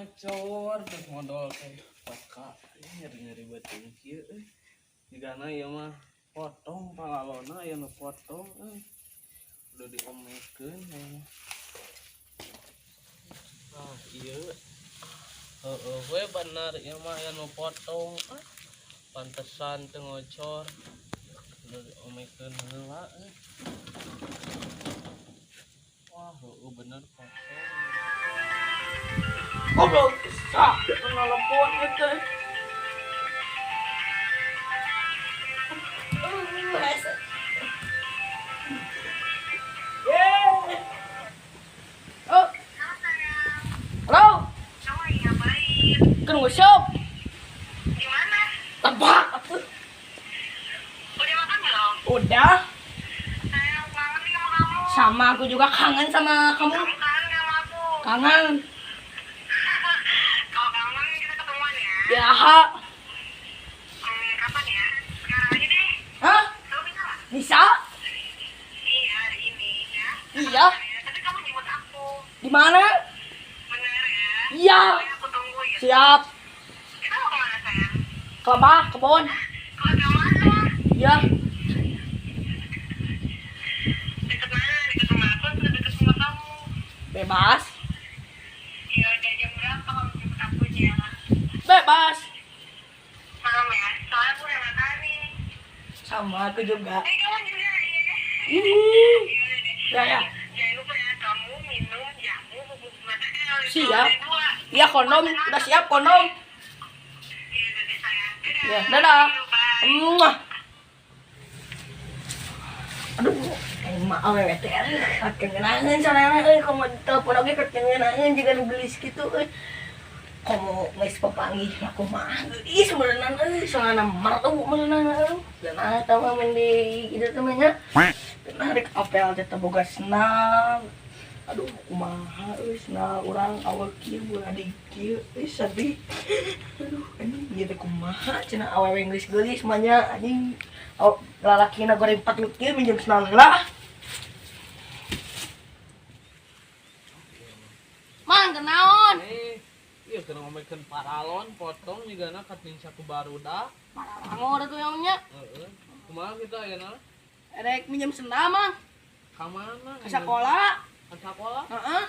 Ngocor terus modal teh 4K nyeri-nyeri beuteung kieu euy. Jigana ieu mah potong palalona aya nu potong euy. Udah diomekeun ieu mah. Ah ieu heueuh we bener ieu mah aya nu potong ah. Pantesan teu ngocor. Udah diomekeun heula euy. Wah, heueuh bener potong. Goblok, sak telepon itu. Oh. Halo. Kamu lagi ngapain? Kan nge-shop. Di mana? Tebak atuh. Udah makan belum? Udah. Sayang banget nih sama kamu. Sama aku juga kangen sama kamu. Kamu kangen gak sama aku? Kangen. Kalau kangen kita ketemuan ya. Ya. Kapan ya? Sekarang aja deh. Hah? Kamu bisa nggak? Bisa? Iya, hari ini ya. Iya. Ya, tapi kamu jemput aku. Di mana? Bener ya? Iya. Oke, aku tunggu ya. Siap. Kita mau kemana sayang? Ke lebah, kebun. Keluarga mana? Iya. Deket mana? Deket rumah aku atau deket rumah kamu? Bebas. Ya udah, jam berapa kamu jemput akunya? Bebas. Malam ya? Soalnya aku udah makan nih. Sama aku juga. Eh, kamu juga ya? Ih. Ya udah deh. Ya, ya. Jangan lupa ya, kamu minum jamu bubuk mata L itu Siap. ada dua. Iya, kondom. Udah siap kondom. Iya, udah deh sayang. Dadah. Ya, dadah. See you, bye. Muah. Aduh, emang awewe teh kakengenaheun sarana euy, komo telepon oge kakengenaheun jiga nu geulis kitu euy. Komo geus papanggih aku mah geulis meureunan euy, soalna merdu meureunan euy. Geunah eta mah mun di kitu teh mah nya. Geunah rek apel teh teu boga senam. Aduh, kumaha euy senal urang awak kieu adik kieu euy sedih. Aduh, anjing ieu teh kumaha cenah awewe geus geulis mah nya anjing. Oh, lalakina goreng patut kieu minjem senal heula. Mang, kenaon? Iya keur ngomekeun paralon potong jigana katinsa ku barudak. Paralon atuh yang nya. Heeh. Kumaha kitu ayeuna? Rek minjem sendal, Mang. Ka mana? Ke sekolah. Ka sakola? Heeh,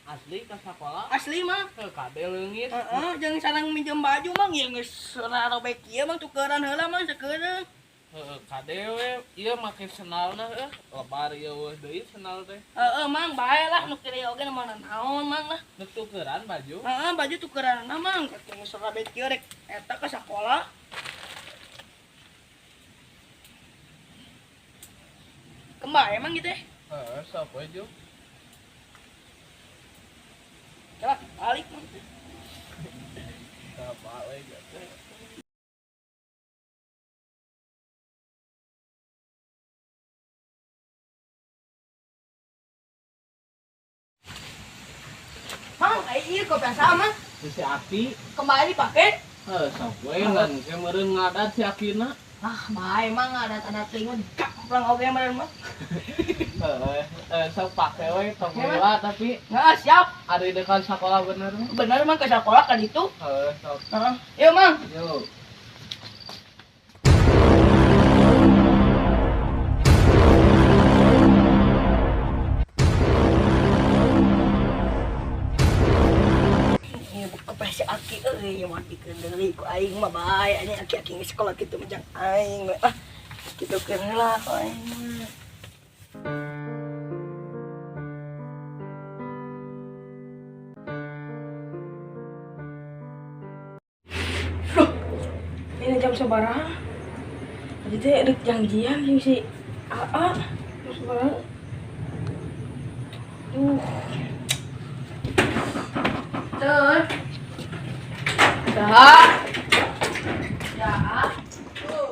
Asli ka sakola? asli, Mang. Heuh, kade leungit. Heeh, jeung sareng minjem baju, Mang. Ieu geus robek kieu, Mang, tukeran heula, Mang, sakeureung. Heeh, kade we ieu make sendalna heuh. Lebar ieu weuh deui sendal teh. Heeh, Mang, bae lah nu kieu oge nu mana naon, Mang lah. Nu tukeran baju. Heeh, baju tukeranna, Mang. Geus robek kieu rek eta ka sakola. Kemba emang gitu ya? Heeh, sok we ju. Coba balik, Mang. Tah balik atuh. Mang, ieu kopi sama, Mang. Si Aki Kembali pakai. heuh sok we ngan ke meureun ngadat si Akina. Ah, bae Mang, adat-adat teuing mah gamplang oge meureun mah. Heeh, sok pake we tong heula tapi Nah, siap. ari dekat sakola bener mah. Bener Mang ke sekolah kan itu. Heeh, sok. Heeh. Yuk, Mang. Yuk. Ieu kopi si Aki euy, ieu mah dikeun deui ku aing mah bae anjing aki-aki geus sekolah kitu mah jang aing we. Ah, kitu keun heula ku aing mah. Duh, ini jam sabaraha? Tadi teh rek janjian jeung si AA. Jam sabaraha? Duh. Tuh. Dah. Ya. Tuh.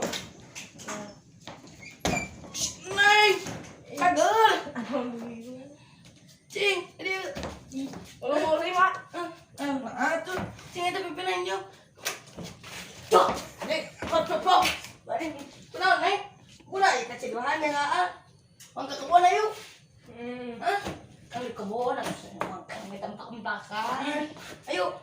Neng. Kagel. Alhamdulillah. Cing, dia. Kalau mau lima. Nah, tuh. Cing itu pimpinan jauh. Tuh, Neng, pop pop pop. Bari, kunaon, Neng? Udah, ya keceduhan yang AA. Mang ke kebun ayo. Hah? Kan di kebun, mangkang minta empak-empakan. Ayo.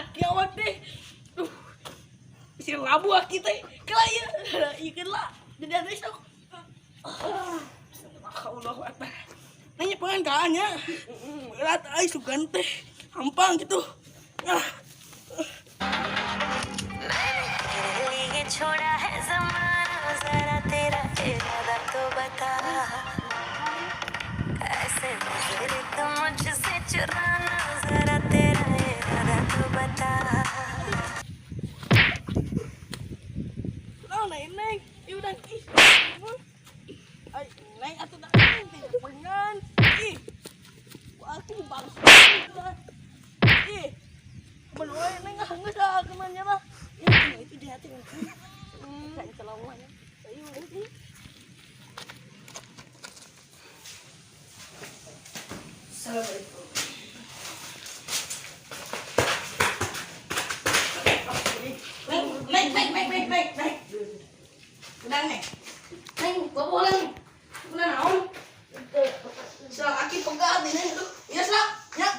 Aki awak teh. Duh. Si labu aki teh. Kela ieu. Ieu lah. Jadi ada sok. Allahu Akbar. Nanya pengan nya. Berat ai sugan teh. Hampang gitu. Ah. मैंने तेरे लिए छोड़ा है जमाना, जरा तेरा इरादा तो बता। ऐसे नजर तो मुझसे चुराना, जरा तेरा इरादा तो बता। Naon neng neng. Ieu udah ih. Ai neng atuh da neng teh pengan. Ih. Aku bangsa. Ih. Bener we neng ah geus ah kemana mah. Ih, itu di hati. Kan celawan. Ayo ini. Assalamualaikum. Neng, neng, neng, neng, neng, neng, neng. Udah neng. Neng, gua boleh neng. Udah naon? Selak aki pegat ini tuh. Iya selak, ya.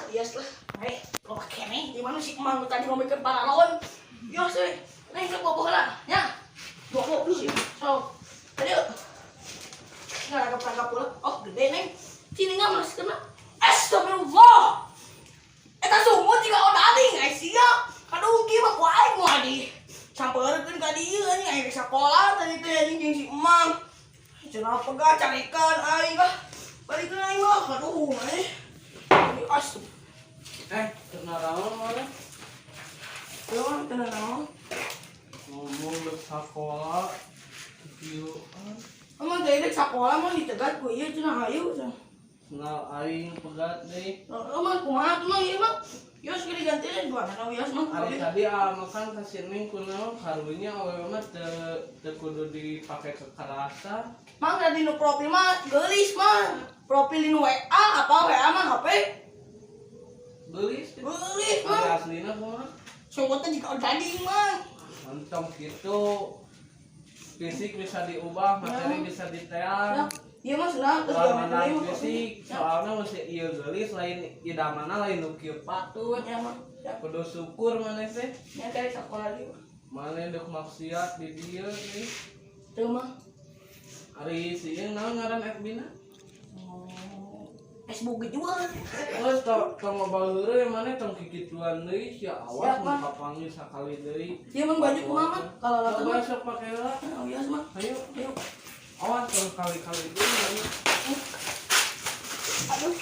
Iya lah. Hei, lo pakai neng. Di mana si emang tadi ngomongin paralon? Yo sih. Neng, sok bobo lah, ya. Bobo dulu. So, tadi ngaragap-ragap pula. Oh, gede neng. Sini nggak masih kena. Astagfirullah. Eta sumut juga odading ai sia. Kadungki mah ku aing moal di sampeurkeun ka dieu anjing aing di sakola tadi teh anjing jeung si emang. Cenah pegah carekan aing ah. Balikeun aing mah aduh aing. Asup. Eh, naon mana? Teu mah teu naon. Ngomong dek sakola kieu. Emang teh dek sakola mah dicegat ku ieu cenah hayu cenah. Senal aing pegat deui. Emang kumaha tuh mah ieu mah? Yos geus digantiin dua mana wios mah. Hari tadi ah makan ka si Neng kunaon karunya awewe mah teu teu kudu dipake kekerasan. Mang da dinu profil mah geulis mah. Profil dinu WA apa WA mah HP? Geulis. Geulis Ari mah. aslina kumaha? Sungguh teh jika odading mah. Mantap gitu. Fisik bisa diubah, materi bisa diteang. Iya mah senang terus Ulah dia menang mah. fisik, soalnya masih ieu geulis lain idamana lain nu kieu patut. Ya mah. Ya, Kudu syukur maneh teh. ya kali sekolah di mah. Maneh deuk maksiat di dieu nih. Teu mah. Ari si ieu naon ngaran FB-na? Oh. Facebook juga. Geus tong tong loba heureuy maneh tong kikituan deui sia awas Siap, mun Mang. kapanggih sakali deui. Iya mah baju kumaha mah? Kalau Coba mah. sok pake heula. Oh iya mah. Ayo, Ayo. awas tong kali-kali deui maneh. Aduh.